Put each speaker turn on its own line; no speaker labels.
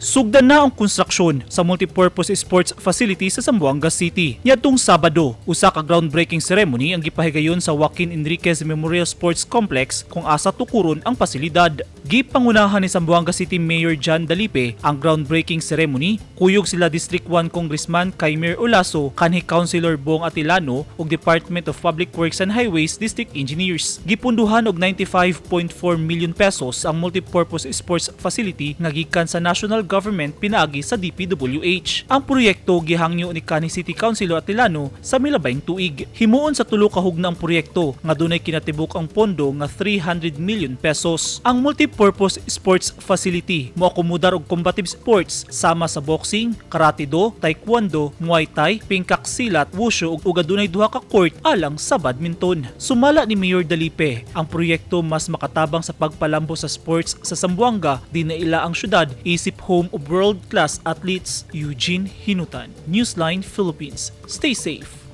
Sugdan na ang konstruksyon sa multipurpose sports facility sa Zamboanga City. Niadtong Sabado, usa ka groundbreaking ceremony ang gipahigayon sa Joaquin Enriquez Memorial Sports Complex kung asa tukuron ang pasilidad. Gipangunahan ni Zamboanga City Mayor John Dalipe ang groundbreaking ceremony, kuyog sila District 1 Congressman Kaimer Olaso, kanhi Councilor Bong Atilano ug Department of Public Works and Highways District Engineers. Gipunduhan og ₱95.4 million ang multipurpose sports facility nga gikan sa national government pinaagi sa DPWH. Ang proyekto gihangyo ni kanhi City Councilor Atilano sa milabayng tuig. Himuon sa tulo ka hugna ang proyekto nga dunay kinatibuk ang pondo nga ₱300 million. Ang multipurpose sports facility moakomodar og combative sports sama sa boxing, karate do, taekwondo, muay thai, pencak silat, wushu ug adunay duha ka court alang sa badminton. Sumala ni Mayor Dalipe, ang proyekto mas makatabang sa pagpalambo sa sports sa Zamboanga di naila ang syudad isip home of world-class athletes. Eugene Hinutan, Newsline Philippines. Stay safe.